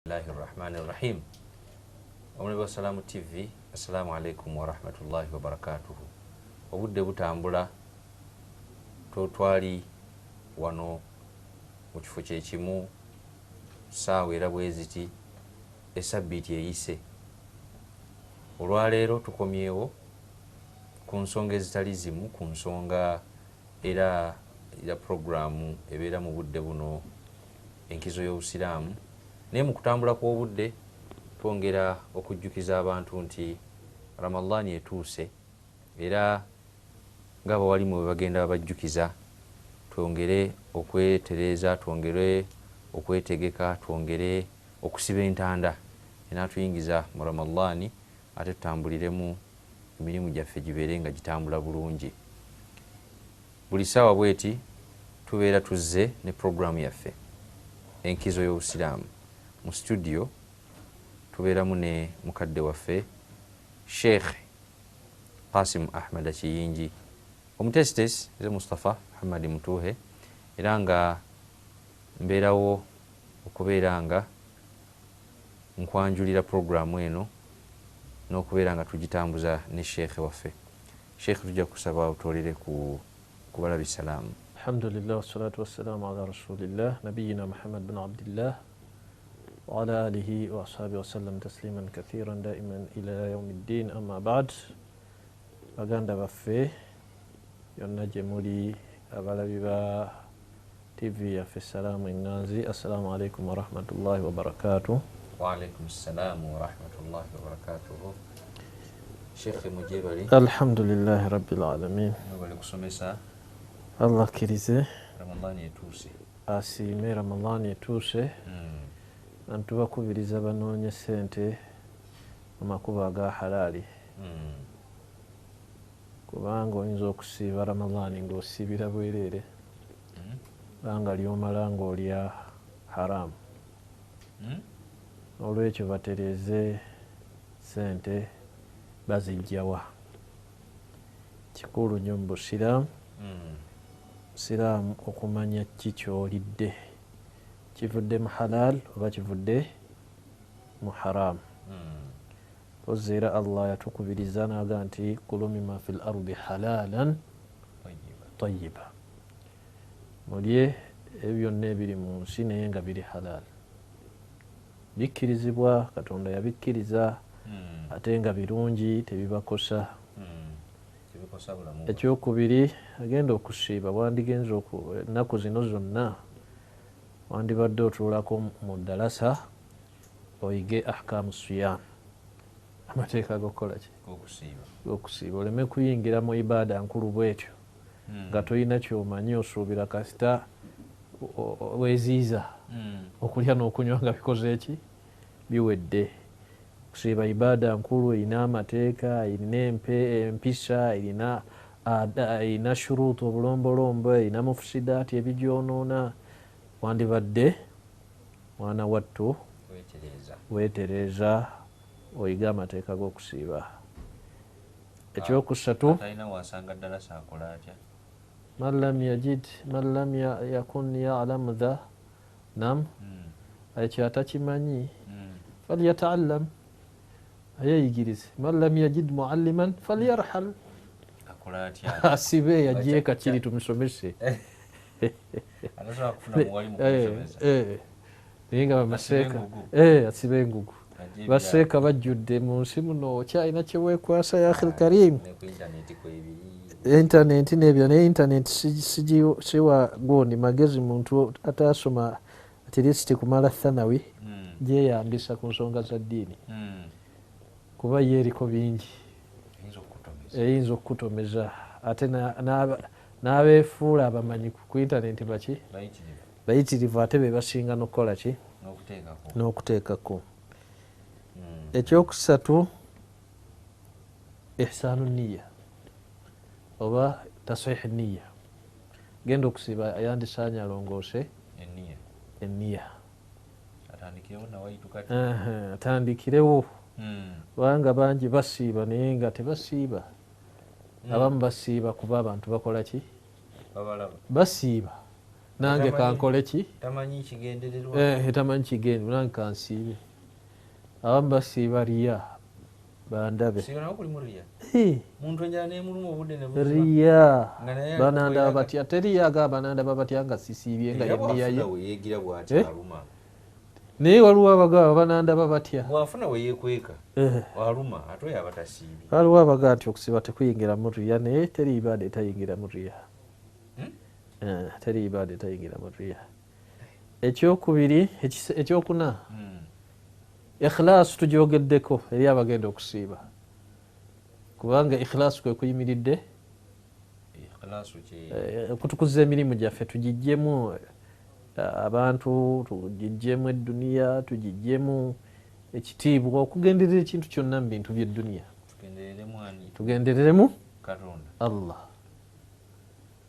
Bismillahi rahmani rahim. Omulabi wa Salaamu TV, assalamu alaikum warahmatullahi wabarakatuhu. Obudde butambula, twali wano mu kifo kyekimu saawa era bweziti esabbiiti eyise. Olwaleero tukomyewo ku nsonga ezitali zimu, ku nsonga era ya puroguramu ebeera mu budde buno, enkizo y'Obusiraamu. Naye mu kutambula kw'obudde twongera okujjukiza abantu nti Ramadhaani etuuse, era ng'abawalimu bwe bagenda babajjukiza, twongere okwetereeza, twongere okwetegeka, twongere okusiba entanda enaatuyingiza mu Ramadhaani, ate tutambuliremu emirimu gyaffe gibeere nga gitambula bulungi. Buli ssaawa bweti tubeera tuzze ne puroguramu yaffe enkizo y'Obusiraamu. Mu studio tubeeramu ne mukadde waffe Sheikh Qasim Ahmad Kiyingi, omuteesiteesi nze Mustafa Muhammad Mutuuhe, era nga mbeerawo okubeera nga nkwanjulira puroguramu eno n'okubeera nga tugitambuza ne sheikh waffe. Sheikh, tujja kusaba otoolere ku kubalabi salaamu. Alhamdulillah, wassalatu wassalamu ala rasulillah nabiyina Muhammad bin Abdillah wa ala alihi wa ashabihi wasallam tasliman kathiran daiman ila yaumi ddin, amma ba'd. Baganda baffe yonna gye muli, abalabi ba TV yaffe Salaamu Eŋŋanzi, assalamu alaikum warahmatullahi wabarakatuh. Waalaikum ssalaamu warahmatullahi wabarakatuhu. Sheikh, mujebali? Alhamdulillahi rabbil alamin. Mwebale kusomesa. Allah akkirize. Ramadhaani etuuse. Asiime. Ramadaani etuuse. Bantu bakubiriza banoonye sente mu makubo aga halaali, kubanga oyinza okusiiba Ramadaani ng'osiibira bwereere, banga lyomala ng'olya haramu. Olwekyo batereeze sente bazijjawa, kikulu nnyo mu Busiraamu. Busiraamu okumanya ki kyolidde, kivudde mu halal oba kivudde mu haramu. Mpozzi era Allah yatukubiriza n'aga nti kulu mima fi l ardi halalan tayiba, mulye ebyo byonna ebiri mu nsi naye nga biri halal, bikkirizibwa, Katonda yabikkiriza, ate nga birungi, tebibakosa. Tebikosa bulamu. Ekyokubiri, agenda okusiiba wandigenza ennaku zino zonna wandibadde otuulako mu ddalasa oyige ahkamu siyam, amateeka g'okukola ki? Okusiiba. G'okusiiba, oleme kuyingira mu ibaada nkulu bwetyo nga tolina kyomanyi, osuubira kasita weeziiza okulya n'okunywa nga bikoze eki, biwedde. Kusiiba ibaada nkulu, erina amateeka, erina empisa, erina erina shuruutu, obulombolombo, erina mufusidaati, ebigyonoona. Wandibadde mwana wattu wetereeza. Weetereeza oyige amateeka g'okusiiba. Ekyokusatu, atalina wasanga ddalasa akola atya? Man lam yajid, man lam yakun yalamu dha nam, ekyo atakimanyi, falyataallam, ayeyigirize. Man lam yajid mualliman falyarhal. Akola atya? Asibe yajje kakiri tumusomese. Atasobola kufuna muwalimu kumusomesa? Naye nga bamaseeka Asibe engugu. Asibe engugu. Ajje. Baseeka bajjudde mu nsi muno, okyalina kyeweekwasa ya akhil karim. Ne ku intaneti kwebiri. Intaneti nebyo, naye intaneti siwa gundi magezi muntu atasoma at least kumala thanawi gyeyambisa ku nsonga za ddiini, kuba ye eriko bingi. Eyinza okukutomeza. Eyinza okukutomeza, ate n'abeefuula abamanyi ku intaneti baki? Bayitirivu. Bayitirivu, ate be basinga n'okukola ki? N'okuteekako. N'okuteekako. Ekyokusatu, ihsanu niya oba tasihi niya. Genda okusiiba yandisaanye alongoose eniya. Eniya. Atandikirewo nawaitu kati. Atandikirewo, kubanga bangi basiiba naye nga tebasiiba. Abamu basiiba kuba abantu bakola ki? Babalaba. Basiiba. Nange kankole ki? Tamanyi kigendererwa. Tamanyi kigendererwa, nange kansiibe. Abamu basiiba riya bandabe. Riya banandaba batya, teriya agamba banandaba batya nga sisiibye nga yenniya ye. Naye waliwo abagamba banandaba batya. Bw'afuna we yeekweka aluma ate oyo aba tasiibye. Waliwo abagamba nti okusiiba tekuyingiramu riya, naye teri ibaada etayingiramu riya. Teri ibaada etayingiramu riya. Ekyokubiri, ekyokuna, ikhlaasu tugyogeddeko eri abagenda okusiiba, kubanga ikhlaasu kwe kuyimiridde okutukuza emirimu gyaffe, tugiggyemu abantu, tugiggyemu edduniya, tugiggyemu ekitiibwa, okugenderera ekintu kyonna mu bintu by'edduniya. Tugendereremu Allah.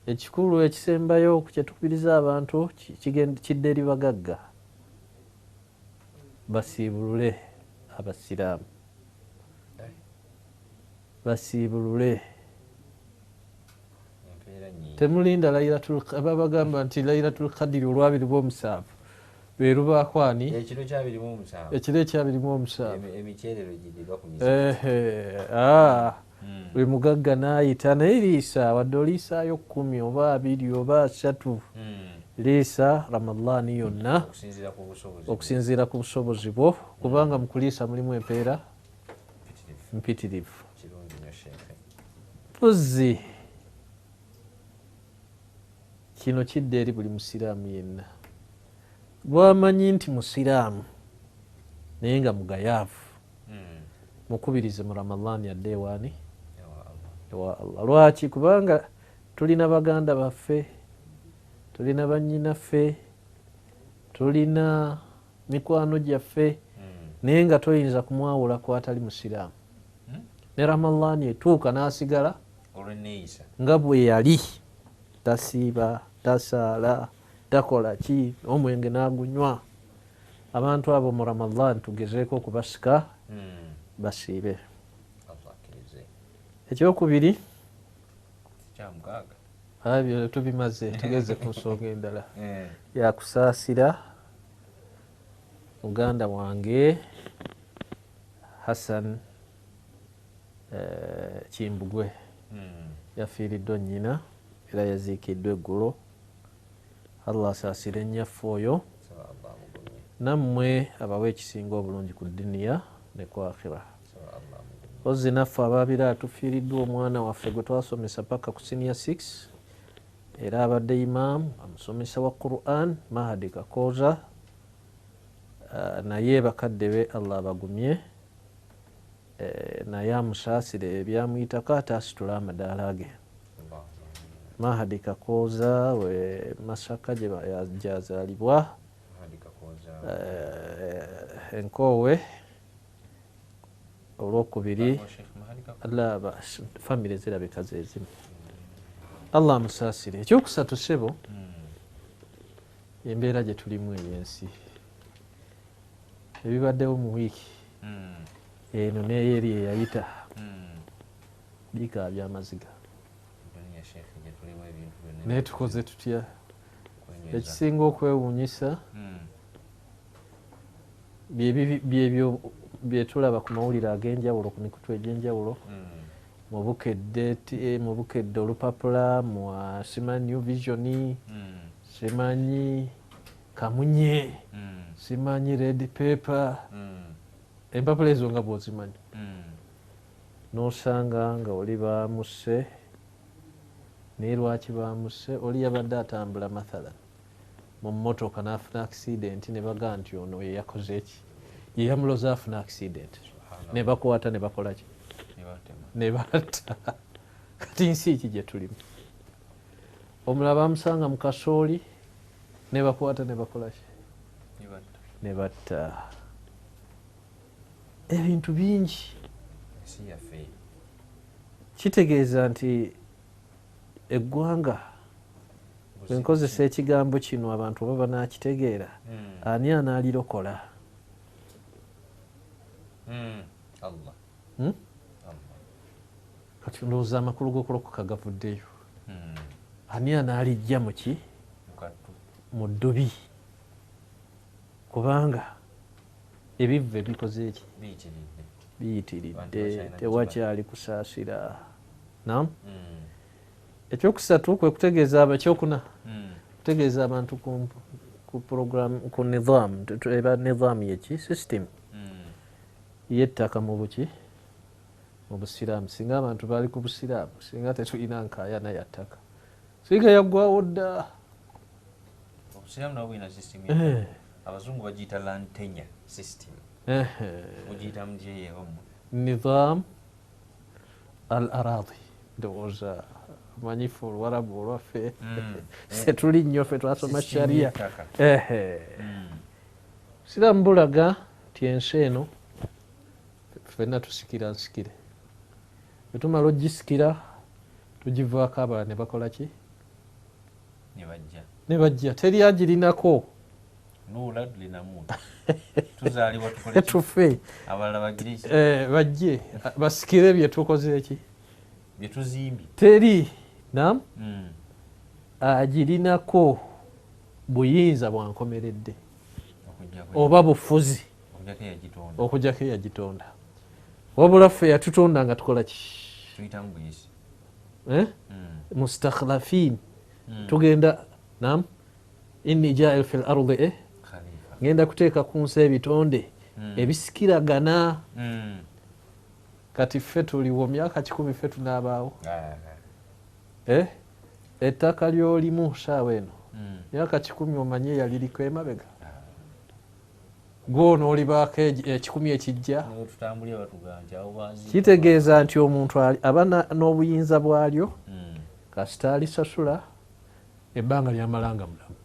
Ekikulu ekisembayo kyetukubiriza abantu kidde eri bagagga, basiibulule abasiraamu, basiibulule. Temulinda babagamba nti Laylatul Qadri olwabiri bw'omusanvu lwe lubaako ani? Ekiro kyabiri mu omusanvu. Ekiro ekyabiri mu omusanvu. Emikyerero girirwa ku mizikiti. Buli mugagga n'ayita, naye liisa, wadde oliisaayo 10 oba 20 oba 30, liisa Ramadaani yonna okusinziira ku busobozi, okusinziira ku busobozi bwo, kubanga mu kuliisa mulimu empeera mpitirivu. Kirungi nnyo sheekhe. Mpozzi kino kidda eri buli musiraamu yenna gwamanyi nti musiraamu naye nga mugayaavu, mukubirize mu Ramadaani adde ewaani? Ewa Allah. Ewa Allah. Lwaki? Kubanga tulina baganda baffe, tulina bannyinaffe, tulina mikwano gyaffe, naye nga toyinza kumwawula ku atali musiraamu. Ne Ramadaani etuuka n'asigala olw'enneeyisa nga bwe yali, tasiiba, tasaala, takola ki, omwenge n'agunywa. Abantu abo mu Ramadan tugezeeko okubasika basiibe. Allah akkirize. Ekyokubiri, Kyamukaaga. Byo tubimaze, tugeze ku nsonga endala yakusaasira muganda wange Hassan Kimbugwe. Yafiiriddwa nnyina era yaziikiddwa eggulo. Allah asaasire nnyaffe oyo, Saba Allah amugumye. Nammwe abawe ekisinga obulungi ku dduniya ne ku akhira. Saba Allah amugumye. Ozzi naffe ababira tufiiriddwa omwana waffe gwe twasomesa paka ku senior 6, era abadde imaamu amusomesa wa Quran, Mahadi Kakooza. Naye bakadde be Allah abagumye, naye amusaasire ebyamuyitako ate asitule amadaala ge. Allah. Mahadi Kakooza we Masaka gyazaalibwa. Mahadi Kakooza. Enkoowe olwokubiri. Wa Sheikh Mahadi Kakooza. Laba famire zirabika zezimu. Allah amusaasire. Ekyokusatu ssebo, embeera gye tulimu ey'ensi, ebibaddewo mu wiiki eno n'eyeri eyayita bikaabya amaziga. Duniya Sheikh gye tulimu ebintu byonna. Naye tukoze tutya? Kwenyweza. Ekisinga okwewuunyisa byebyo byetulaba ku mawulire ag'enjawulo ku mikutu egy'enjawulo, mu Bukedde, mu Bukedde olupapula, mu simanyi New Vision, simanyi Kamunye, simanyi Red Pepper, empapula ezo nga bw'ozimanyi, n'osanga nga oli bamusse. Naye lwaki bamusse? Oli yabadde atambula mathalan mu mmotoka n'afuna accident, ne bagaa nti ono ye yakoze eki, ye yamuloza afuna accident, ne bakwata ne bakola ki? Ne batema. Ne batta. Kati nsi ki gye tulimu? Omulala bamusanga mu kasooli ne bakwata ne bakola ki? Ne batta. Ne batta. Ebintu bingi. Ensi yaffe. Kitegeeza nti eggwanga, Buzibu nkozesa ki? ekigambo kino abantu oba banakitegeera, ani anaalirokola? Allah. Hmm? Allah. Kati ndowooza amakulu g'okulokoka gavuddeyo. Ani anaalijja mu ki? Mukattu. mu ddubi, kubanga ebivve bikoze eki biyitiridde, tewakyali kusaasira. Naam. Ekyokusatu kwe kutegeeza ekyokuna kutegeeza abantu ku program, ku nidhamu, eba nidhamu yeki system yettaka mu buki mu busiraamu. Singa abantu bali ku busiraamu, singa tetulina nkaayana ya ttaka, singa yaggwawo dda. Obusiraamu nabwo bulina system, abazungu bagiyita land tenure system. Mugiyita mutyeyewammwe? Nidham al aradi. Ndowooza omanyifu oluwarabu olwaffe setuli nnyo, ffe twasoma sharia. Busiraamu bulaga nti ensi eno ffenna tusikira nsikire, bwe tumala ogisikira tugivaako, abalala ne bakola ki? Ne bajja. Teri agirinako. Tufe bajje basikire bye tukoze eki teri nam agirinako buyinza bwankomeredde oba bufuzi okujjako eyagitonda. Wabula ffe yatutonda nga tukola ki? Mustakhlafin. Tugenda nam inni jail fil ardi, ngenda kuteeka ku nsi ebitonde ebisikiragana. Kati ffe tuliwo myaka 10 ffe tunaabaawo. Ettaka lyolimu saawa eno myaka 10 omanye yaliriko emabega, gwono olibaako 10 ekijja. Kitegeeza nti omuntu aba n'obuyinza bwalyo kasita alisasula ebbanga lyamalanga mulamu,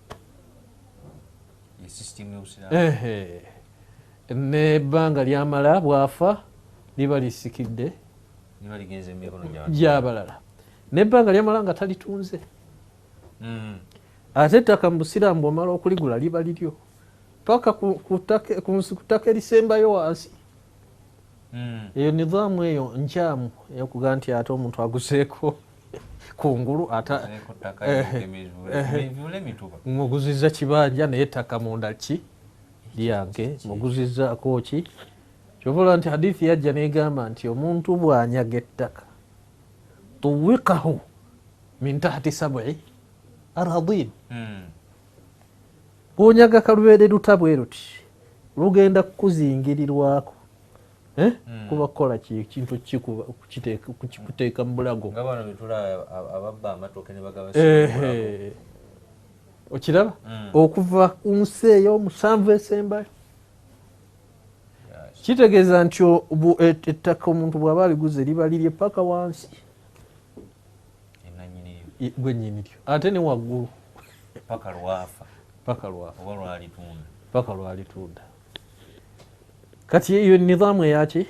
n'ebbanga lyamala bwafa liba lisikidde gyabalala, n'ebbanga lyamala nga talitunze. Ate ettaka mu busiraamu bw'omala okuligula liba liryo paka ku ttaka erisembayo wansi. Eyo nidhaamu eyo nkyamu eyokuga nti ate omuntu aguzeeko kungulu ate muguzizza kibanja naye ettaka munda ki lyange, muguzizzaako ki? Kyova nti hadithi yajja negamba nti omuntu bw'anyaga ettaka tuwikahu min tahti sab'i aradin, bw'onyaga kalubeere luta bwe luti lugenda kukuzingirirwako kuba kukola kintu kikuteeka mu bulago. Okiraba okuva ku nsi eyo 7 esembayo. Kitegeeza nti ettaka omuntu bw'aba aliguze liba lirye paka wansi gwe nnyiniryo, ate ne waggulu paka lwafa, paka lwalitunda. Kati eyo nidhamu eyaki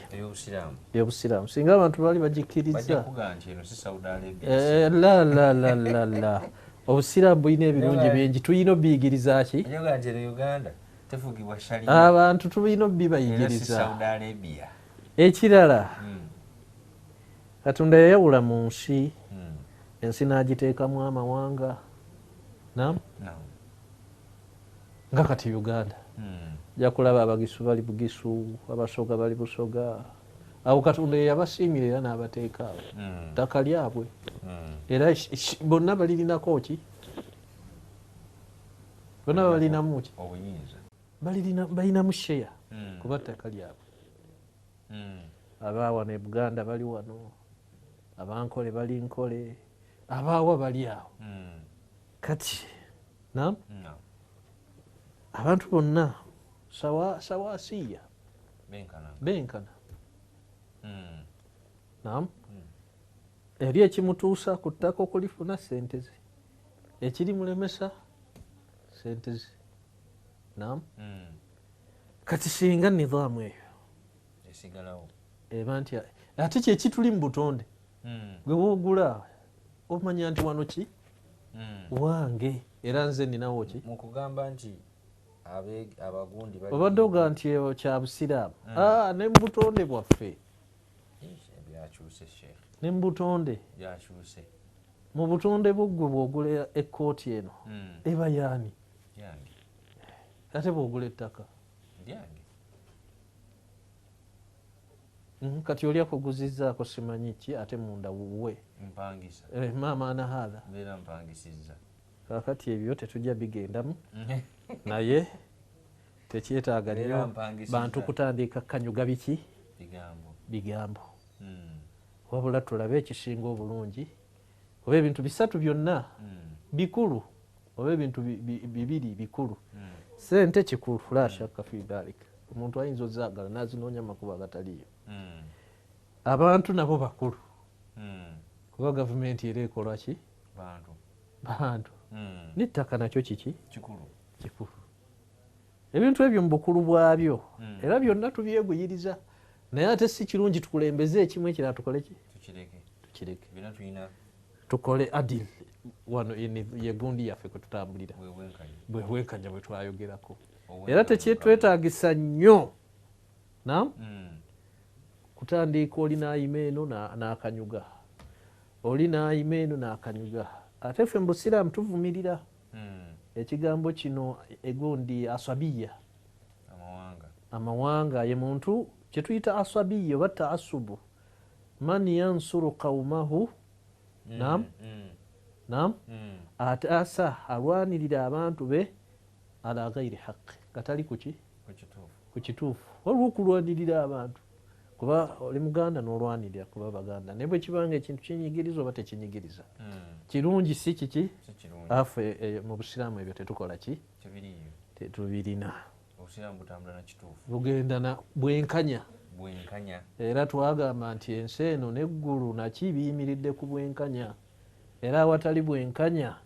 ey'obusiraamu singa abantu baali bagikkiriza. La la la la la, obusiraamu bulina ebirungi bingi, tulina obiyigiriza ki abantu, tulina obibayigiriza. Ekirala, Katonda yayawula mu nsi, ensi n'agiteekamu amawanga. Naam, nga kati Uganda ojja kulaba abagisu bali Bugisu, abasoga bali Busoga. Awo Katonda yabasiimira era n'abateeka awo ttaka lyabwe, era bonna balirinako ki? Bonna balinamu ki? Balinamu sheya kuba ttaka lyabwe. Abaawa ne Buganda bali wano, abankole bali Nkole, abaawa bali awo. Kati naam, abantu bonna sawasiya benkana. Naam, eri ekimutuusa ku ttaka okulifuna sente ze, ekirimulemesa sente ze. Naam, kati singa nidhaamu eyo eba nti ate kyekituli mu butonde, gwe woogula omanya nti wano ki wange, era nze ninawo ki. Mukugamba nti abagundi obadde oga nti kya busiraamu, ne mu butonde bwaffe ne mu butonde mu butonde bwo gwe bw'ogula ekkooti eno eba yaani? Lyange. Ate bw'ogula ettaka? Lyange. Kati oli akuguzizzaako simanyi ki ate munda wuwe. Mpangisa. Maama ana haatha. Mbeera mpangisizza. Kaakati ebyo tetujja bigendamu naye tekyetaaga nnyo bantu kutandika kanyuga biki? Bigambo. Wabula tulabe ekisinga obulungi oba ebintu bisatu byonna bikulu oba ebintu bibiri bikulu. Sente kikulu la shakka fi dhalika. Omuntu ayinza ozaagala n'azinoonya amakubo agataliiyo. Abantu nabo bakulu. Kuba gavumenti era ekola ki? Bantu. N'ettaka nakyo kiki? Kikulu. Ebintu ebyo mu bukulu bwabyo era byonna tubyeguyiriza naye ate si kirungi tukulembeze ekimu ekirala tukole ki? Tukireke. Tukole adil wano yegundi yaffe kwe tutambulira bwe bwenkanya bwe twayogerako. Era tekyetwetaagisa nnyo nam kutandika oli n'ayima eno n'akanyuga, oli n'ayima eno n'akanyuga. Ate ffe mu busiraamu tuvumirira ekigambo kino egundi asabiya, amawanga. Ye muntu kyetuyita asabiya oba taasubu, man yansuru qawmahu nam nam ataasa alwanirira abantu be ala ghairi haqi, nga tali kuki? Ku kituufu. Waliwo okulwanirira abantu kuba oli muganda n'olwanirira kuba baganda, naye bwe kibanga ekintu kinyigiriza oba tekinyigiriza kirungi si kiki? Affe mu busiraamu ebyo tetukola ki? Tetubirina. Bugenda na bwenkanya. Era twagamba nti ensi eno n'eggulu naki biyimiridde ku bwenkanya, era awatali bwenkanya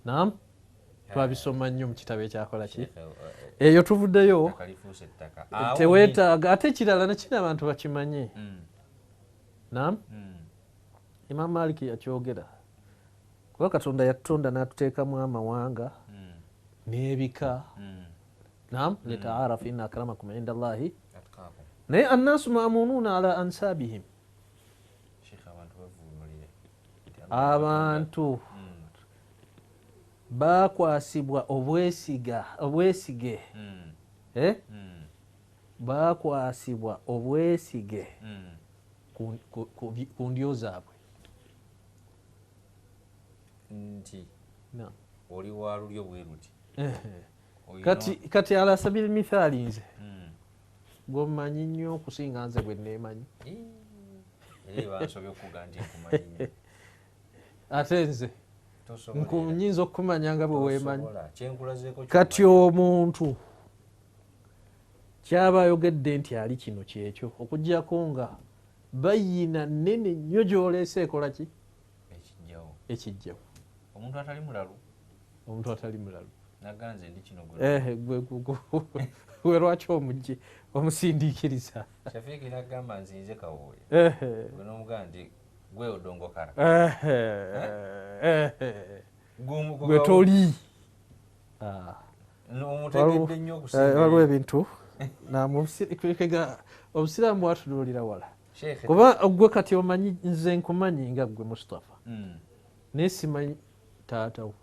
nam twabisoma nnyo mu kitabo ekyakola ki? Eyo tuvuddeyo teweetaaga. Ate ekirala nakino abantu bakimanye nam Imam Maliki yakyogera, kuba Katonda yatutonda n'atuteekamu amawanga n'ebika nam litaarafu inna akramakum inda Allahi, naye annaasu maamunuuna ala ansabihim, abantu bakwasibwa obwesige bakwasibwa obwesige ku ndyo zaabwe. Nti oli wa lulyo bwe luti. Kati ala sabili mithaali nze gwomanyi nnyo okusinga nze bwe neemanyi. Ate nze nyinza okukumanya nga bwe weemanyi. Kati omuntu kyaba ayogedde nti ali kino kyekyo, okuggyako nga bayina nnene nnyo gy'oleese ekola ki? Ekijjawo. Omuntu atali mulalu. Omuntu atali mulalu. Naganze ndi kino gwe. Gwe lwaki omujje omusindiikiriza? Shafiiki n'agamba nti nze Kawooya. Gwe n'omugamba nti gwe odongokala. Gwe toli. Omutegedde nnyo okusinga. Waliwo ebintu obusiraamu bwatunuulira wala. Kuba gwe kati omanyi nze nkumanyi nga gwe Mustafa. Naye simanyi taatawo.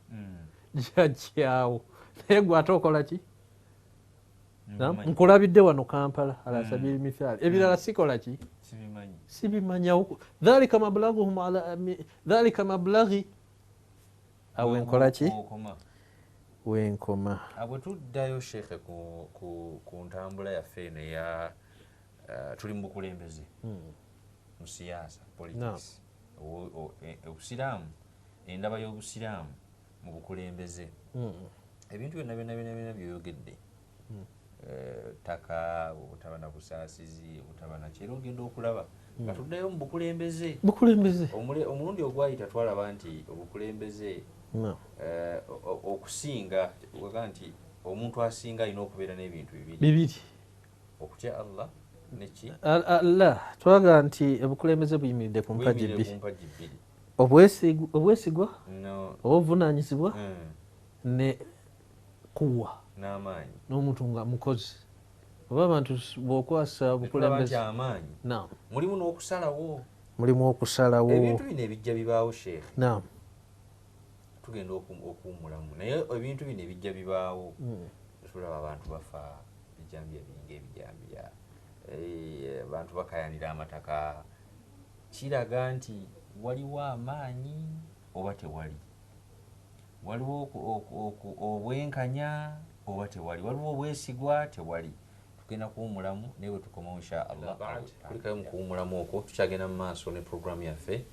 Jjajjaawo. Naye gwe ate okola ki? Nkulabidde wano Kampala ala sabili mithaali. Ebirala sikola ki? Sibimanyawo. Dhalika mablaghuhum ala dhalika mablaghi. Awo enkola ki? Wenkoma. Bwe tuddayo Sheikh ku ntambula yaffe eno eya tuli mu bukulembeze mu siyaasa, politics. Obusiraamu, endaba y'obusiraamu mu bukulembeze. Ebintu byonna byonna byonna byoyogedde, ttaka, obutaba na busaasizi, obutaba na kyera, ogenda okulaba nga tuddayo mu bukulembeze. Omulundi ogwayita twalaba nti obukulembeze okusinga waga nti omuntu asinga alina okubeera n'ebintu bibiri, okutya Allah neki Allah. Twaga nti obukulembeze buyimiridde ku mpagi bbiri, obwesigwa obuvunaanyizibwa ne kuwa n'amaanyi n'omuntu nga mukozi. Oba abantu bw'okwasa obukulembeze amaanyi mulimu n'okusalawo, mulimu okusalawo. Ebintu bino ebijja bibaawo Sheikh. Naam. Tugenda okuwummulamu, naye ebintu bino ebijja bibaawo. Tulaba abantu bafa bijambiya biringa ebijambiya, abantu bakayanira amataka. Kiraga nti waliwo amaanyi oba tewali, waliwo obwenkanya oba tewali, waliwo obwesigwa tewali. Tugenda kuwummulamu naye bwe tukomawo insha Allah kulikayo mu kuwummulamu okwo. Tukyagenda mu maaso ne programu yaffe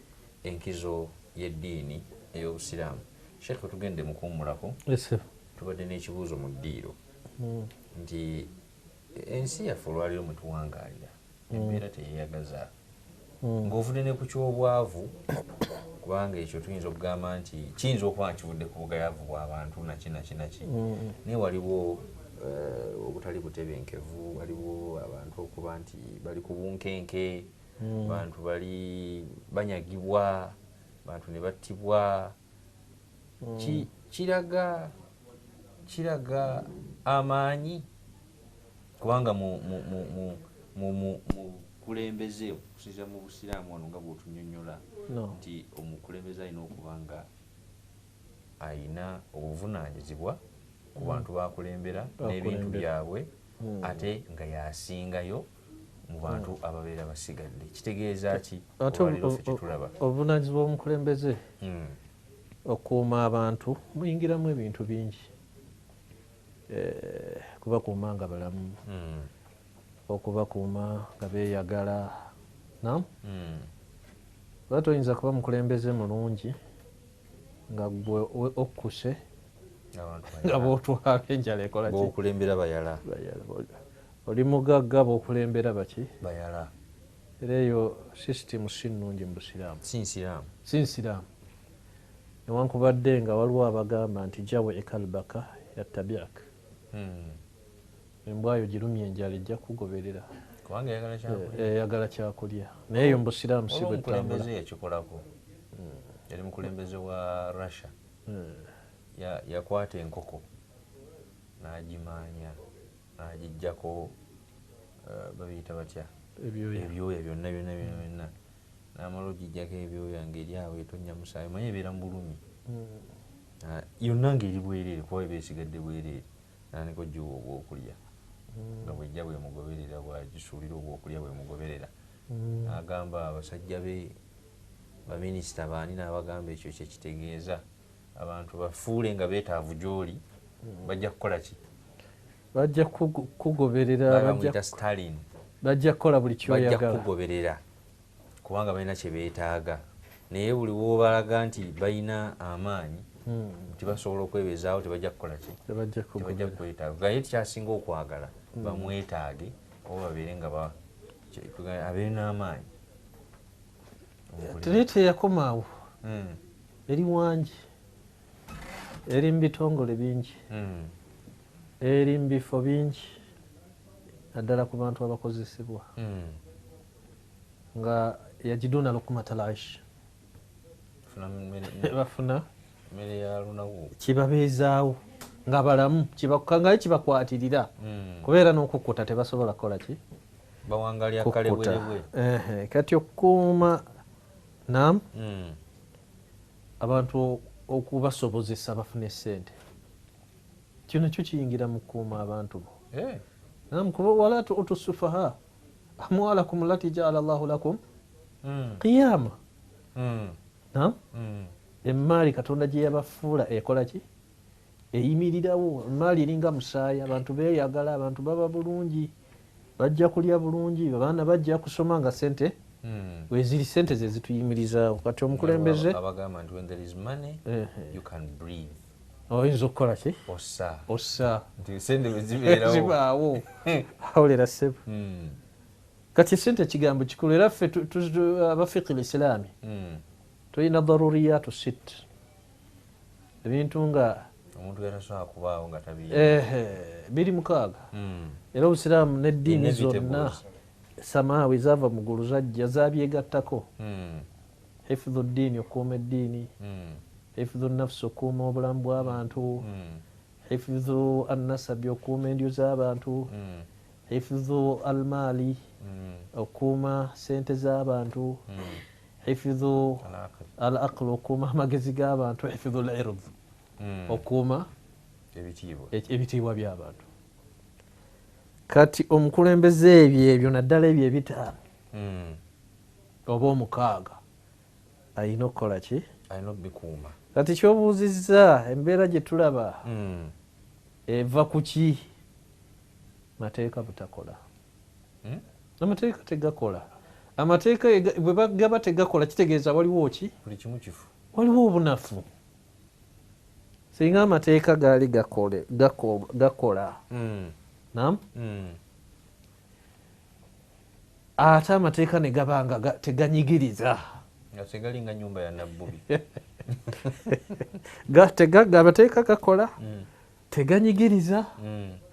enkizo y'eddiini ey'obusiraamu. Sheikh, tugende mu kuwummulako, tubadde n'ekibuuzo mu ddiiro nti ensi yaffe olwaleero mwe tuwangaalira embeera teyeyagaza, ng'ovudde ne ku ky'obwavu, kubanga ekyo tuyinza okugamba nti kiyinza okuba nga kivudde ku bugayavu bw'abantu naki naki naki, naye waliwo obutali butebenkevu, waliwo abantu okuba nti bali ku bunkenke, abantu bali banyagibwa, abantu ne battibwa. Kiraga amaanyi, kubanga mu mukulembeze okusinziira mu busiraamu wano nga bw'otunnyonnyola nti omukulembeze alina okuba nga ayina obuvunaanyizibwa ku bantu bakulembera n'ebintu byabwe, ate nga yasingayo mu bantu ababeera basigadde. Kitegeeza ki olwaleero ffe kyetulaba? Obuvunaanyizibwa omukulembeze okukuuma abantu muyingiramu ebintu bingi, kubakuuma nga balamu, okubakuuma nga beeyagala. Oba toyinza kuba mukulembeze mulungi nga gwe okkuse nga bw'otwala enjala ekola ki? B'okulembera bayala. Oli mugagga b'okulembera baki? Bayala. Era eyo sisitimu si nnungi mu busiraamu. Si nsiraamu. Si nsiraamu. Newankubadde nga waliwo abagamba nti jawe ekalbaka yattabiak. Embwa yo girumye enjala ejja kugoberera. Kubanga eyagala kyakulya. Eyagala kyakulya. Naye eyo mu busiraamu si bwe tutambula. Omukulembeze yakikolako. Yali mukulembeze wa Russia. Yakwata enkoko n'agimaanya n'agiggyako babiyita batya? Ebyoya byonna byonna byonna. N'amala ogiggyako ebyoya ng'eri awo etonnya musaayi, omanyi ebeera mu bulumi. Yonna ng'eri bwereere kuba eba esigadde bwereere. N'atandika ogiwa obwokulya nga bw'ejja bwemugoberera, bw'agisuulira obwokulya bwemugoberera. N'agamba abasajja be baminisita baani, n'abagamba ekyo kye kitegeeza abantu bafuule nga beetaavu gy'oli, bajja kukola ki? Bajja kugoberera, bamuyita Stalin. Bajja kukola buli ky'oyagala. Bajja kugoberera kubanga balina kye beetaaga. Naye buli w'obalaga nti balina amaanyi nti basobola okwebeezaawo, tebajja kukola ki? Tebajja kwetaaga. Naye kyasinga okwagala bamwetaage oba babeere nga abeere n'amaanyi. Naye teyakoma awo. Eri wangi, eri mu bitongole bingi, eri mu bifo bingi, naddala ku bantu abakozesebwa nga yajiduna lukumata al-aish, bafuna mmere ya lunaku, kibabeezaawo nga balamu, nga kibakwatirira kubeera n'okukkuta tebasobola kukola ki, bawangalya kalebwerebwe. Kati okukuuma nam abantu okubasobozesa bafune ssente, kino kyo kiyingira mu kukuuma abantu bo. Nam kuba wala tu'tu sufaha amwalakum allati ja'ala Allahu lakum qiyama. Nam emmaali Katonda gye yabafuula ekola ki? Eyimirirawo. Emmaali eringa musaayi, abantu beeyagala, abantu baba bulungi, bajja kulya bulungi, abaana bajja kusoma nga ssente weziri, ssente ze zituyimirizaawo. Kati omukulembeze abagamba nti when there is money you can breathe. Oyinza okukola ki? Ossa. Ossa. Nti ssente bwe zibeerawo. Zibaawo. Awulira ssebo. Kati ssente ekigambo kikulu, era ffe abafiqi l-islaami tulina daruriyatu sit, ebintu nga omuntu yatasobola kubaawo nga tabiina. Biri mukaaga. Era obusiraamu n'eddiini zonna samaawi zaava mu ggulu zajja zabyegattako. Hifdhu ddiini, okukuuma eddiini, hifdhu nafsi, okukuuma obulamu bw'abantu, hifdhu annasabi, okukuuma endyo z'abantu, hifdhu almaali, okukuuma ssente z'abantu, Hifidhu al aql, okuuma amagezi g'abantu. Hifidhu al ird, okuuma ebitiibwa by'abantu. Kati omukulembeze ebyo naddala ebyo ebitaano oba omukaaga alina okukola ki? Alina okubikuuma. Kati kyobuuzizza, embeera gye tulaba eva ku ki? Mateeka butakola. Amateeka tegakola. Amateeka bwe gaba tegakola kitegeeza waliwo ki? Buli kimu kifu. Waliwo obunafu. Singa amateeka gaali gakola, nam ate amateeka ne gaba nga teganyigiriza, nga tegalinga nyumba ya nabbubi. Amateeka gakola, teganyigiriza,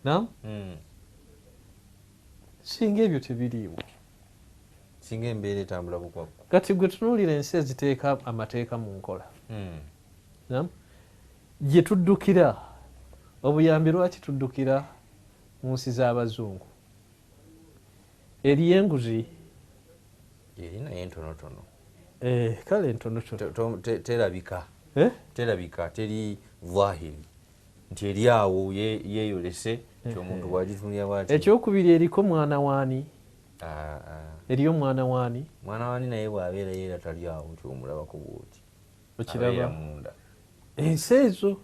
nam singa ebyo tebiriiwo, singa embeera etambula bukwakku. Kati gwe tunuulira ensi eziteeka amateeka mu nkola, nam gye tuddukira obuyambi. Lwaki tuddukira mu nsi z'abazungu? Eriyo enguzi. Eri naye ntonotono. Kale ntonotono. Terabika, terabika, teri dhahiri nti eri awo yeeyolese nti omuntu bwagitunulira bwati. Ekyokubiri, eriko mwana waani? Eriyo mwana waani? Mwana waani naye bw'abeera yeera tali awo nti omulabako bwoti. Okiraba ensi ezo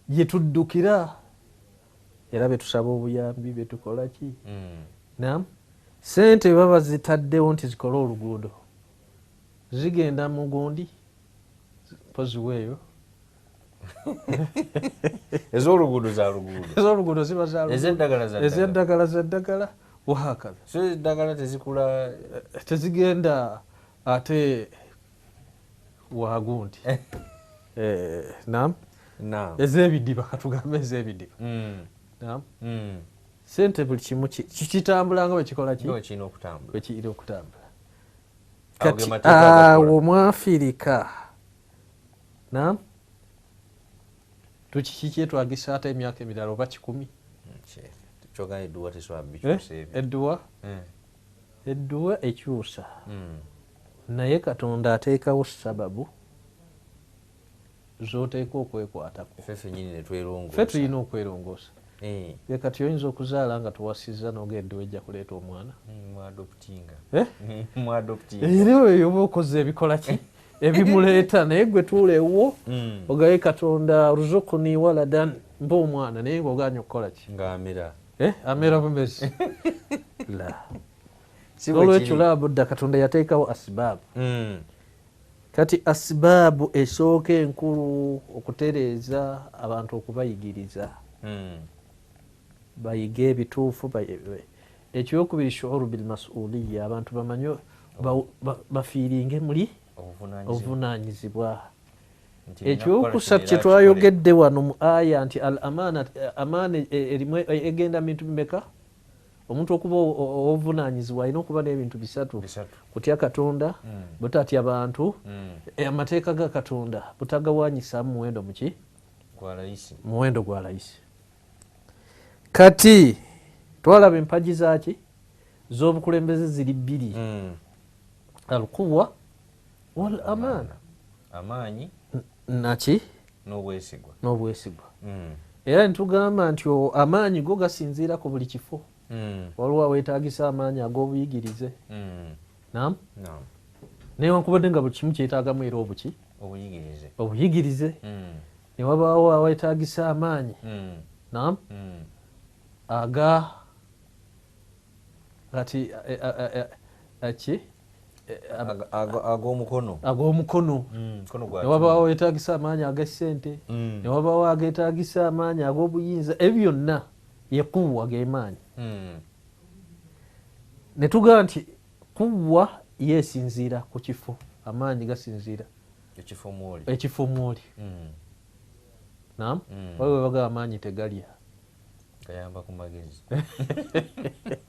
gye tuddukira era betusaba obuyambi, betukola ki? Nam sente baba zitaddewo nti zikole oluguudo, zigenda mu gundi mpoziweeyo. Ez'oluguudo za luguudo. Ez'oluguudo ziba za Ezeddagala. Ezeddagala zeddagala, wahakaza. So eddagala tezikula. Tezigenda ate wagundi. Nam ez'ebidiba, katugambe ez'ebidiba. Nam sente buli kimu kitambula nga bwekikola ki? Bwekirina okutambula. Bwekirina okutambula. Kati awo mu Afirika nam tukiki kyetwagisa ate emyaka emirala oba 100? Kyogamba edduwa tesobola bikyusa ebyo? Edduwa, edduwa ekyusa, naye Katonda ateekawo sababu zoteeka okwekwatako. Ffe ffennyini ne twerongoosa. Ffe tulina okwerongoosa. Kati oyinza okuzaala nga towasizza n'oga edduwa ejja kuleeta omwana. Mwadoptinga. Era oyo oba okoze ebikola ki ebimuleeta, naye gwe tuula ewwo ogaye Katonda ruzukuni waladan, mpa omwana, naye ngaoganye okukola ki? Ng'amera. Amera bumezi la. Olwekyo labudda Katonda yateekawo asibaabu. Kati asibaabu esooka enkulu okutereeza abantu, okubayigiriza bayige ebituufu. Ekyokubiri, shuuru bilmasuuliya, abantu bamanye bafiiringe muli obuvunanyizibwa. Ekyokusatu kyetwayogedde wano mu aya nti al amaana, amaana erimu egenda bintu bimeka? Omuntu okuba obuvunanyizibwa alina okuba n'ebintu bisatu: kutya Katonda, butatya bantu, amateeka ga Katonda butagawanyisaamu muwendo muki? Muwendo gwa layisi. Kati twalaba empagi zaki z'obukulembeze ziri bbiri: alquwa wal amaana. Amaanyi. Naki? N'obwesigwa. N'obwesigwa. Era nitugamba nti amaanyi go gasinziira ku buli kifo. Waliwo aweetagisa amaanyi ag'obuyigirize, nam newankubadde nga buli kimu kyetaagamu era obuki? Obuyigirize. Newabaawo aweetagisa amaanyi, nam aga kati ki? Ag'omukono. Ag'omukono. Newabaawo wetagisa amaanyi ag'essente, newabaawo agetagisa amaanyi ag'obuyinza. Ebyo byonna ye kuwa, gemaanyi. Netugamba nti kuwa yesinziira ku kifo, amaanyi gasinziira ekifo mwoli. Nam waliwo webagamba amaanyi tegalya. Gayamba ku magezi.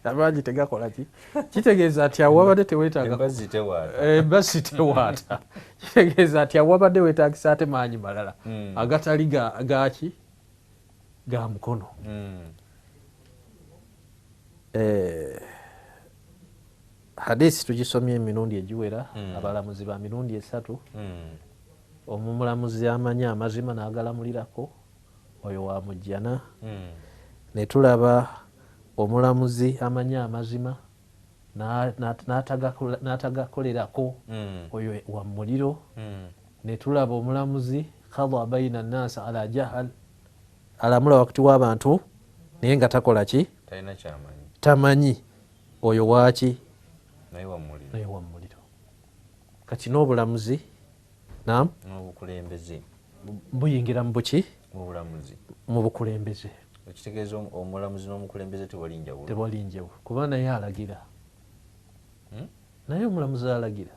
Amaanyi tegakola ki? Kitegeeza nti awo wabadde teweetaaga embazzi tewaata. Kitegeeza nti awo wabadde weetagisa ate maanyi malala agatali gaki, ga mukono. Hadisi tugisomye emirundi egiwera, abalamuzi ba mirundi 3. Omulamuzi amanyi amazima n'agalamulirako oyo wa mujjana. Ne tulaba omulamuzi amanyi amazima n'atagakolerako oyo wa muliro. Ne tulaba omulamuzi qada baina nnas ala jahal, alamula wakati w'abantu naye nga takola ki, talina kyamanyi, tamanyi, oyo waaki, naye wa muliro, naye wa muliro. Kati n'obulamuzi naam n'obukulembeze buyingira mu buki, mu bulamuzi, mu bukulembeze. Ekitegeeza omulamuzi n'omukulembeze tewali njawulo, tewali njawulo, kuba naye alagira. Naye omulamuzi alagira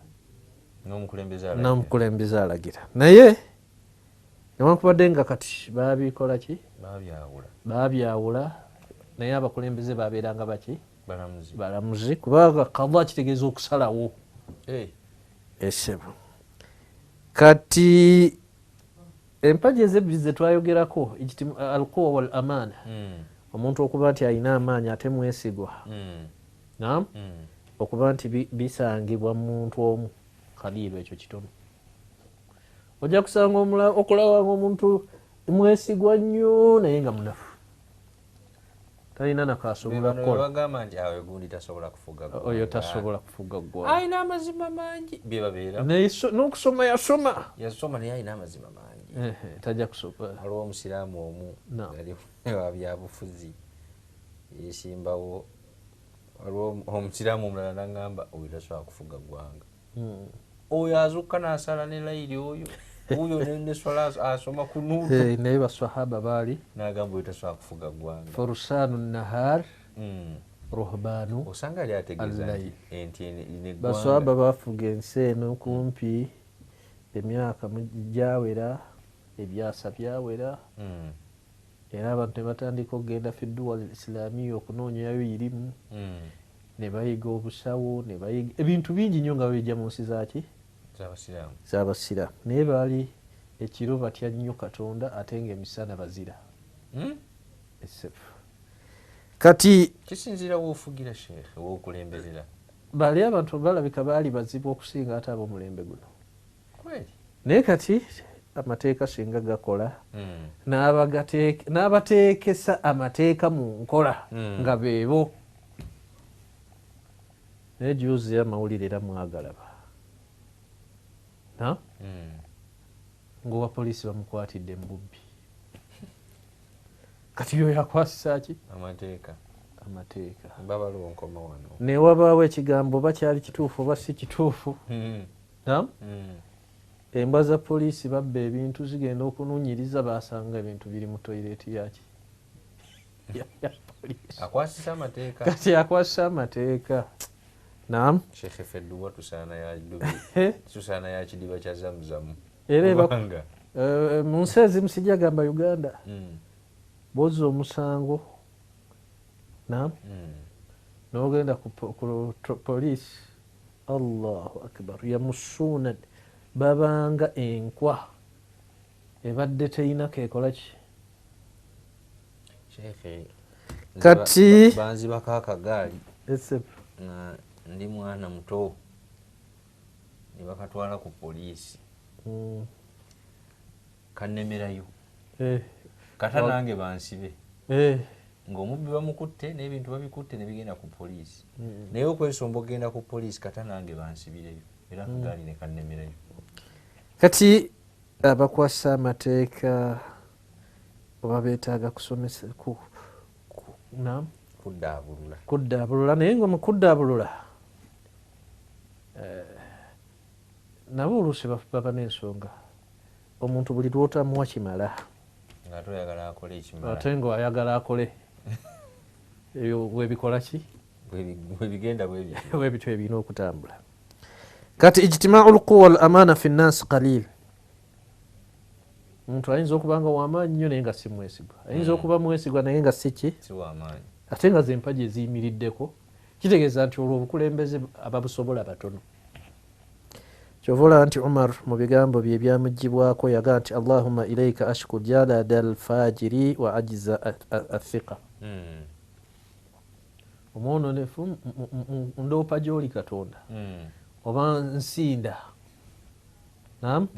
n'omukulembeze alagira, naye newankubadde nga kati babikola ki, babyawula, naye abakulembeze babeeranga baki, balamuzi, kubanga qada kitegeeza okusalawo. Esebo kati empagi ezebbiri ze twayogerako, alquwa wal amaana, omuntu okuba nti alina amaanyi ate mwesigwa, naam, okuba nti bisangibwa muntu omu kaliiro, ekyo kitono. Ojja kusanga okulaba ng'omuntu mwesigwa nnyo naye nga munafu, talina nakasobola kukola. Bagamba nti awo gundi tasobola kufuga ggwanga, oyo tasobola kufuga ggwanga, alina amazima mangi, bye babeera n'okusoma yasoma naye alina amazima mangi, tajja kusobola. Waliwo omusiraamu omu yali wa byabufuzi yesimbawo, waliwo omusiraamu omulala n'aŋŋamba oyo tasobola kufuga ggwanga, oyo azukka n'asala ne layiri, oyo oyo ne swala asoma kunuutu. Naye baswahaba baali n'agamba oyo tasobola kufuga ggwanga. Furusanu nahar ruhbanu, osanga yali ategeeza nti baswahaba bafuga ensi eno kumpi emyaka gyawera, ebyasa byawera, era abantu ne batandika okugenda fi duwal islamiya okunoonyayo irimu, ne bayiga obusawo, ne bayiga ebintu bingi nnyo nga babijja mu nsi zaaki, z'abasiraamu. Naye baali ekiro batya nnyo Katonda ate ng'emisana bazira. Kati kisinziira w'ofugira sheekhe, w'okulembezera. Bali abantu balabika baali bazibu okusinga ate ab'omulembe guno. Naye kati amateeka singa gakola, n'abateekesa amateeka mu nkola nga beebo. Naye juzi amawulire era mwagalaba ng'owa poliisi bamukwatidde mu bubbi. Kati yo yakwasisa ki? Amateeka. Amateeka. Babaliwo nkoma wano. Ne wabaawo ekigambo oba kyali kituufu oba si kituufu. Embwa za poliisi babba ebintu, zigenda okununyiriza basanga ebintu biri mu toyireeti yaki, ya poliisi. Akwasisa amateeka. Kati akwasisa amateeka. Naam. Sheikh Fedduwa tusaana ya dubi, tusaana ya kidiba kya Zamzamu. Era mu nsi ezimu sijja gamba Uganda, bw'ozza omusango naam, n'ogenda ku poliisi, Allahu akbar, yamusuuna babanga enkwa ebadde teyina keekola ki. Sheikh kati banzibako akagaali ndi mwana muto ne bakatwala ku poliisi, kannemerayo kata nange bansibe, ng'omubbi bamukutte n'ebintu babikutte ne bigenda ku poliisi, naye okwesomba okugenda ku poliisi kata nange bansibireyo, era akagaali ne kannemerayo. Kati abakwasa amateeka oba beetaaga kusomesa naam, kuddaabulula, kuddaabulula, naye nga mu kuddaabulula nabo oluusi baba n'ensonga. Omuntu buli lw'otamuwa kimala, ate oyagala akole ekimala, ate ng'ayagala akole ebyo bwebikola ki, bwebigenda bwebityo, bwebityo ebirina okutambula. Kati ijtimaau lquwa al amaana fi nnasi qalil, omuntu ayinza okuba nga wamaanyi nnyo naye nga si mwesigwa, ayinza okuba mwesigwa naye nga si ki, ate nga zempagi eziyimiriddeko, kitegeeza nti olwo obukulembeze ababusobola batono. Kyova olaba nti Umar mu bigambo bye ebyamugibwako yagaa nti Allahumma ilaika ashku jalada alfajiri wa ajiza athiqa. Omwononefu ndoopa gy'oli Katonda oba nsinda. Naam.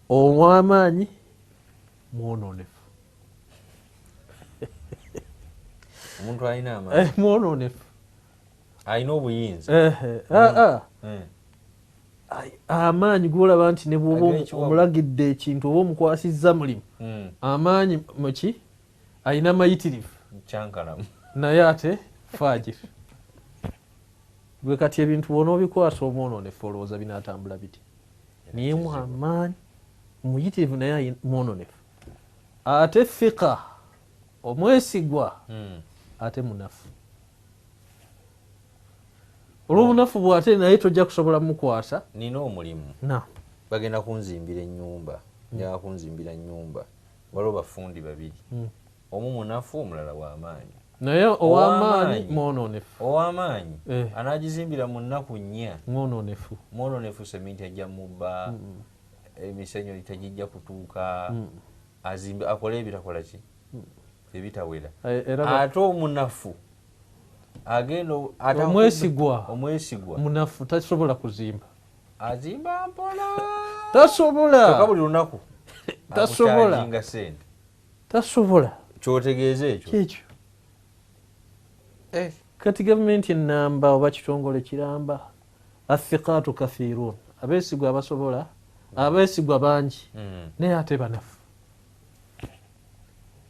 Ow'amaanyi mwononefu. Omuntu alina amaanyi mwononefu, alina obuyinza. Amaanyi golaba nti ne bw'oba omulagidde ekintu oba omukwasizza mulimu, amaanyi muki alina mayitirivu naye ate fajiri. Gwe kati ebintu bw'onoobikwasa omwononefu olowooza binaatambula biti? Naye amaanyi muyitirivu naye mwononefu. Ate fika omwesigwa ate munafu. Olw'obunafu bw'ate naye tojja kusobola mukwasa. Nina omulimu, bagenda kunzimbira ennyumba, njagala kunzimbira nnyumba, waliwo bafundi babiri, omu munafu omulala w'amaanyi. Naye ow'amaanyi mwononefu. Ow'amaanyi anaagizimbira mu nnaku 4. Mwononefu. Mwononefu, seminti ajja mubba, emisenyu tegijja kutuuka, azimbe akole ebitakola ki ebitawera. Ate omunafu agenda omwesigwa munafu tasobola kuzimba, azimba mpola, tasobola buli lunaku tasobola sente, tasobola. Kyotegeeza ekyo kyekyo. Kati gavumenti enamba oba kitongole kiramba athiqatu kathirun, abeesigwa abasobola, abeesigwa bangi naye ate banafu.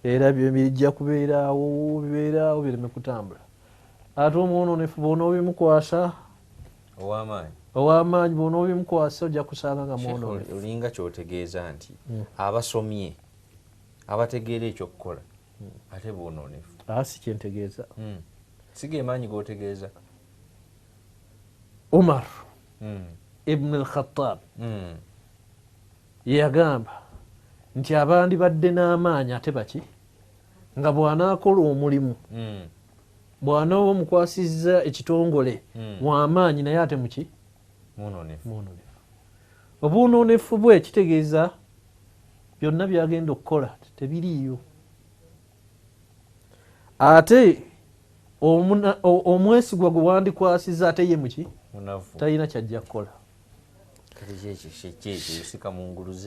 Era bijja kubeeraawo bibeeraawo bireme kutambula. Ate omwononefu bw'onoobimukwasa ow'amaanyi bw'onoobimukwasa ojja kusanga nga mwononefu. Olinga kyotegeeza nti abasomye abategeera ekyokukola ate bwononefu. Si kyentegeeza. Si ge maanyi g'otegeeza. Umar ibn al-Khattab yagamba nti abandi badde n'amaanyi ate baki nga bw'anaakola omulimu bw'anooba omukwasizza ekitongole w'amaanyi naye ate muki mwononefu. Obwononefu bwe kitegeeza byonna byagenda okukola tebiriiyo. Ate omwesigwa gwe wandikwasizza ate ye muki talina kyajja kukola.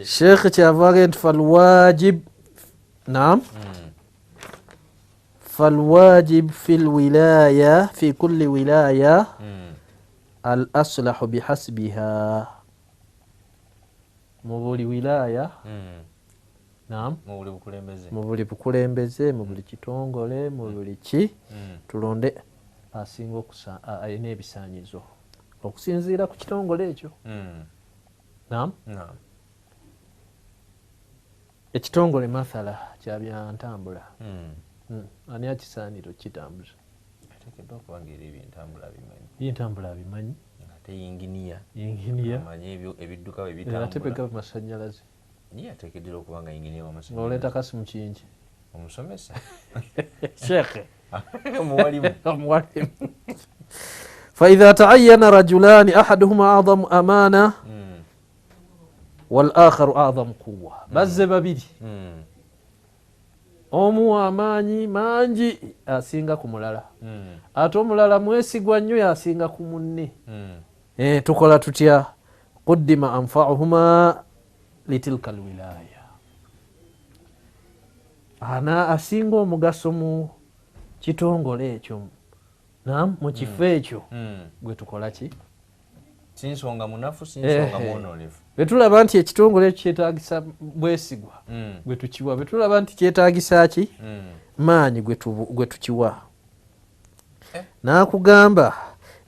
Sheikh kyava nti falwajib, naam, falwajib fi lwilaya fi kulli wilaya al aslahu bihasbiha. Mu buli wilaya, naam, mu buli bukulembeze, mu buli kitongole, mu buli ki, tulonde asinga alina ebisaanyizo okusinziira ku kitongole ekyo. Naam, ekitongole mathala kya byantambula, ani akisaanira okukitambuza? Ateekeddwa okuba ng'era ebyentambula abimanyi. Byentambula abimanyi. Ate yinginiya. Yinginiya. Amanyi ebidduka bwe bitambula. Ate bwe gaba masannyalaze. Ye ateekeddwa okuba nga yinginiya w'amasannyalaze. Ng'oleeta Kasimu Kiyingi. Omusomesa. Sheekhe. Omuwalimu. Omuwalimu. فإذا تعين رجلان أحدهما أعظم أمانة والآخر أعظم قوة. Bazze babiri, omu amaanyi mangi asinga ku mulala, ate omulala mwesigwa nnyo yasinga ku munne. Tukola tutya? Quddima anfauhuma litilka alwilaya, ana asinga omugaso mu kitongole ekyo, naam, mu kifo ekyo gwe tukola ki? Sinsonga munafu, sinsonga mwononefu. Bwe tulaba nti ekitongole ekyo kyetaagisa bwesigwa gwe tukiwa, bwe tulaba nti kyetaagisa ki maanyi gwe tukiwa. N'akugamba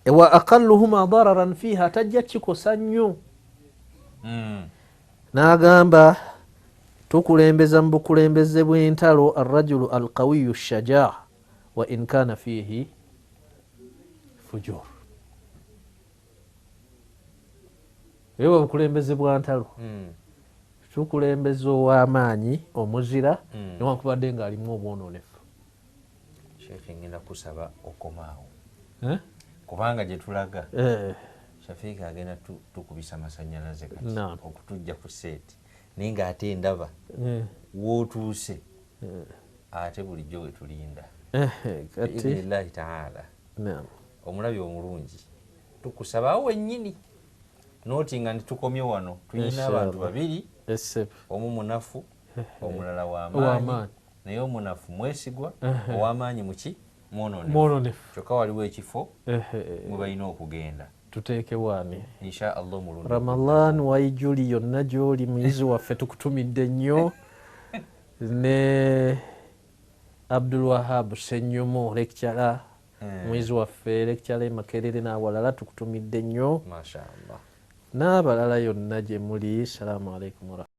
wa aqalluhuma dararan fiha, tajja kikosa nnyo. N'agamba tukulembeza mu bukulembeze bw'entalo arrajulu alqawiyu shajaa wa in kana fihi fujur. Eyo obukulembeze bwa ntalo, tukulembeza ow'amaanyi omuzira newankubadde ng'alimu obwononefu. Sheikh, ngenda kusaba okomaawo kubanga gye tulaga Shafiika agenda tukubisa masannyalaze kati okutujja ku seeti, naye ng'ate ndaba wootuuse ate bulijjo we tulinda. Kati Biidhnillahi taala. Naam. Omulabi omulungi, tukusaba awo wennyini noti nga nitukomye wano, tulina Inshallah. abantu babiri, Esep. omu munafu, omulala wamaanyi. Wamaanyi. Naye omunafu mwesigwa, ow'amaanyi muki? Mwononefu. Mwononefu. Kyokka waliwo ekifo mwe balina okugenda. Tuteeke waani? Insha Allah omulundi Ramadan waijuli yonna gyoli, muyizi waffe, tukutumidde nnyo, ne Abdul Wahab Senyumu, lecturer, muyizi waffe, lecturer e Makerere n'awalala, tukutumidde nnyo. Masha Allah. N'abalala yonna gye muli, salaamu alaikum warahmatullahi.